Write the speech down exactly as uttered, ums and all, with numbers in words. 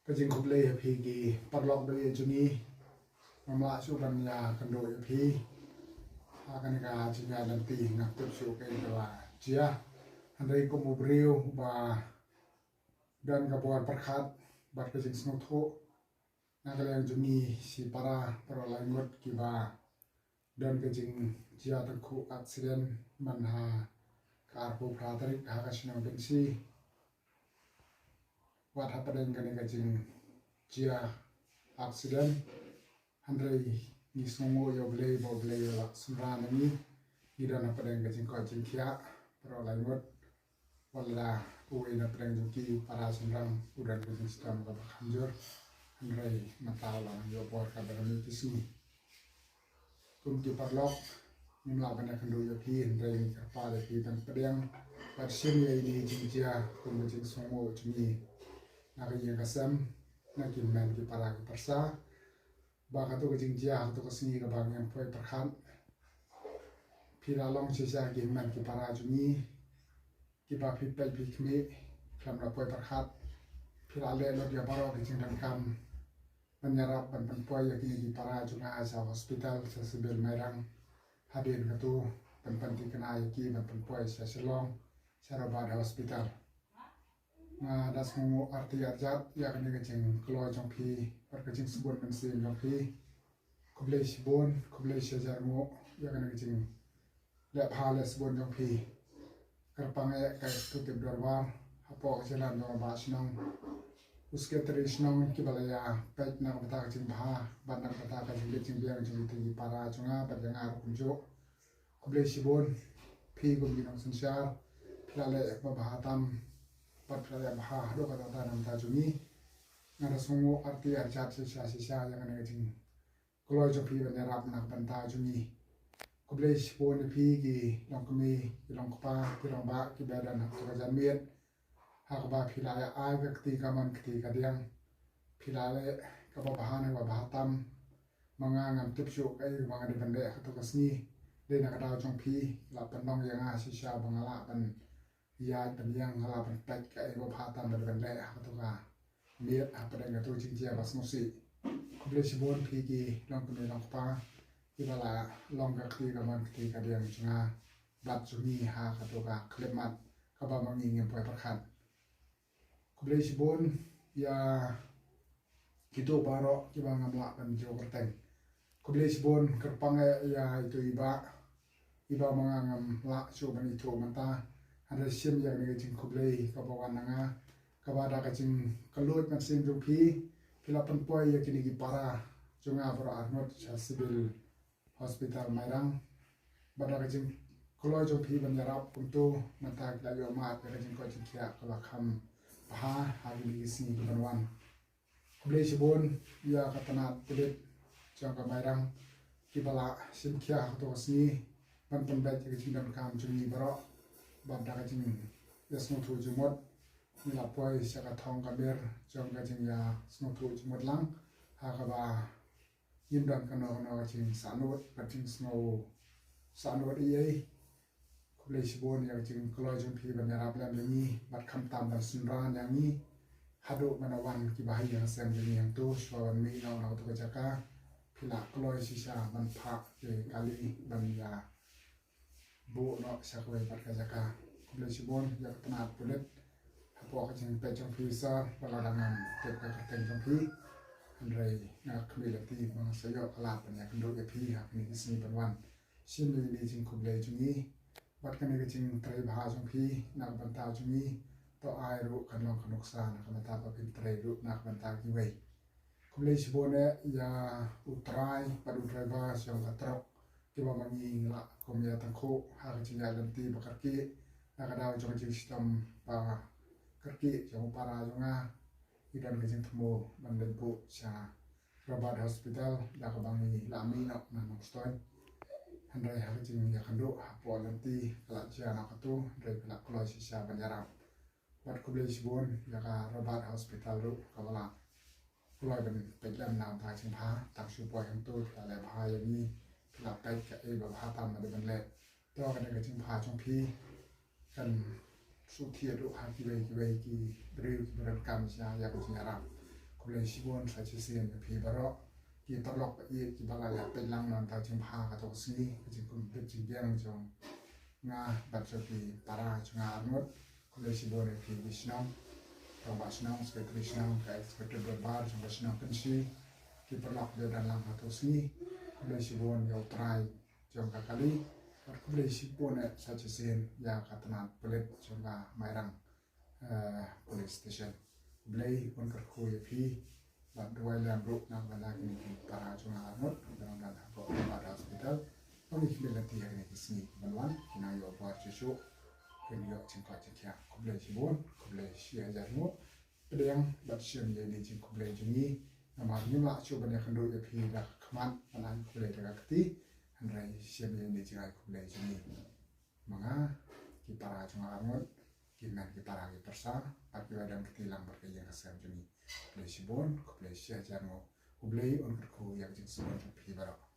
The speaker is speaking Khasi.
Ka jingkhublei ïa phi ki paralok ba ïeit jong ngi. Ngam lah shuh ban ïa kynduh ïa phi ha kane ka jingïaid lynti, ngam tip shuh kaei kaba jia. Hynrei kum u briew ba don ka bor pyrkhat bad ka jingsngewthuh, na ka liang jong ngi shi para baroh lai ngut kiba don ka jingjia tyngkhuh accident man ha ka arphew phra tarik ha ka shnong Bensi. Wat hapdeng kane ka jingjia accident, hynrei ngi sngewnguh ïa U Blei ba U Blei u la synran ïa ngi. Ngi don hapdeng ka jingkoit jingkhiah baroh lai ngut. Wat la uwei na pdeng jong ki para shynrang u don ka jingshitom kaba kham jur, hynrei mynta u la nang ïoh bor kaba rim ki sngi. Kum ki paralok, ngim lah ban ïakynduh ïa phi, hynrei ngi kyrpad ïa phi ban pdiang bad shim ïa ine i jingjia kum ka jingsngewnguh jong ngi na ka ïing ka sem, na ki hynmen ki para ki pyrsa. Ba kato ka jingjia, kato ka sngi kaba ngim poi pyrkhat, phi la long shisha ki hynmen ki para jong ngi kiba phi peit phi khmih, khlem da poi pyrkhat. Phi la leh lut ïa baroh ki jingdonkam ban ïarap ban pynpoi ïa kine ki para jong nga sha hospital, sha Civil Mairang. Hadien kato, ban pynthikna ïa ki ban pynpoi sha Shillong, sha Robert Hospital. Nga da sngewnguh arti arjat ïa kane ka jingkloi jong phi bad ka jingsbun mynsiem jong phi. Khublei shibun, khublei shihajar nguh ïa kane ka jingleh bha leh sbun jong phi. Kyrpang eh ka Executive Dorbar, hapoh ka jingïalam jong u Bah Shnong, u Secretary Shnong, kiba la ïa peit na ka bynta ka jingbha bad na ka bynta ka jingbit jingbiang jong kita ki para jong nga bad ïa nga ruh kumjuh. Khublei shibun, phi kum ki nongsynshar, phi la leh ba bha tam bad phi la leh bha haduh katta katta na ka bynta jong ngi. Nga da sngewnguh arti arjat shisha shisha ïa kane ka jingkloi jong phi ban ïarap na ka bynta jong ngi. Khublei shibun ïa phi ki longkmie, ki longkpa, ki longbah kiba don ha kato ka janmiet, ha kaba phi la ïa ai ka kti kamon kti kadiang. Phi la leh kaba bha ne kaba bha tam. Ma nga ngam tip shuh kaei ba nga dei ban leh ha kato ka sngi. Dei na ka daw jong phi la pynlong ïa nga shisha ba nga lah ban ïaid ban ïeng, nga lah ban peit kaei ba bha tam ba dei ban leh ha kato ka miet, hapdeng kato ka jingjia ba sngewsih. Khublei shibun phi ki longkmie longkpa kiba la long ka kti kamon kti kadiang jong nga bad jong ngi ha kato ka khyllipmat kaba ma ngi ngim poi pyrkhat. Khublei shibun ïa kito baroh kiba ngam lah ban ju kyrteng. Khublei shibun, kyrpang eh ïa ito i bah, i bah ma nga ngam lah shuh ban ithuh mynta. Hynrei shim ïa kane ka jingkhublei kaba wan na nga, kaba da ka jingkylluid mynsiem jong phi, phi la pynpoi ïa kine ki para jong nga baroh arngut sha Civil Hospital Mairang. Bad da ka jingkloi jong phi ban ïarap kumto, mynta ki la ïoh mad ïa ka jingkoit jingkhiah kaba kham bha ha kine ki sngi kiban wan. Khublei shibun ïa ka tnat pulit jong ka Mairang kiba la shim khia ha kato ka sngi ban pynbeit ïa ka jingdonkam jong ngi baroh. Bad da ka jingïasngewthuh jingmut, ngi la poi sha ka thong ka mir jong ka jingïasngewthuh jingmut lang, ha kaba ngim don kano kano ka jingsahnud bad jingsngew sahnud ei ei. Khublei shibun ïa ka jingkloi jong phi ban ïarap lem ïa ngi bad khamtam ban synran ïa ngi haduh ban wan kiba ha ïing ha sem jong ngi hangto, shuwa ban mih noh na kato ka jaka. Phi la kloi shisha ban phah ki kali ban ïa buh noh sha kawei pat ka jaka. Khublei shibun ïa ka tnat pulit. Hapoh ka jingpeit jong phi sir, ba lada ngam tip ka kyrteng jong phi, hynrei nga khmih lynti ba nga sa ïoh ka lad ban ïakynduh ïa phi ha kine ki sngi ban wan. Shim ïa kine ki jingkhublei jong ngi bad kane ka jingtrei bha jong phi na ka bynta jong ngi. To ai ruh kan long ka nuksa na ka bynta ba phin trei ruh na ka bynta kiwei. Khublei shibun eh ïa u trai bad u driver jong ka trok, kiba ma ngi ngi la kum ïa tyngkhuh ha ka jingïaid lynti ba kyrkieh na ka daw jong ka jingshitom ba kyrkieh jong u para jong nga. Ngi don ka jingthmu ban leit buh sha Robert Hospital da kaba ngi la mih noh na Nongstoiñ. Hynrei ha ka jingïakynduh hapoh lynti ka la jia noh kato, hynrei phi la kloi shisha ban ïarap. Bad khublei shibun ïa ka Robert Hospital ruh kaba la kloi ban peit lem na ka bynta ka jingbha, tang shu poi hangto phi la leh bha ïa ngi, phi la peit kaei ba bha tam ba dei ban leh. To kane ka jingbha jong phi kan shu thied ruh ha kiwei kiwei ki briew kiba donkam shisha ïa ka jingïarap. Khublei shibun sa shisien ïa phi baroh ki paralok ba ïeit kiba la ïa peit lang na ka bynta jong phi ha kato ka sngi, ka jingkyrkhu jingbiang jong nga bad jong ki para jong nga arngut. Khublei shibun ïa phi ki shnong, rangbah shnong, secretary shnong, ka executive member jong ka shnong Kynshi, ki paralok ba don lang ha kato ka sngi. Khublei shibun ïa u trai jong ka kali. Bad khublei shibun eh sa shisien ïa ka tnat pulit jong ka Mairang, eh, police station. Khublei un kyrkhu ïa phi. Bad duwai lem ruh na bynta kine ki para jong nga arngut kiba dang don hapoh Bad Hospital. Ba ngi khmih lynti ha kine ki sngi kiban wan, kin ïoh bor shuh shuh, kin ïoh jingkoit jingkhiah. Khublei shibun, khublei shi hajar nguh. Pdiang bad shem ïa ine i jingkhublei jong ngi. Namar ngim lah shuh ban ïakynduh ïa phi da ka khmat, ban ai khublei da ka kti. Hynrei shem ïa ine i jingai khublei jong ngi. Ma nga, ki para jong nga arngut, ki hynmen ki para ki pyrsa, bad kiba don kti lang bad ka ïing ka sem jong ngi. Khublei shibun, khublei shi hajar nguh. Khublei un kyrkhu ïa ka jingsngewbha jong phi baroh.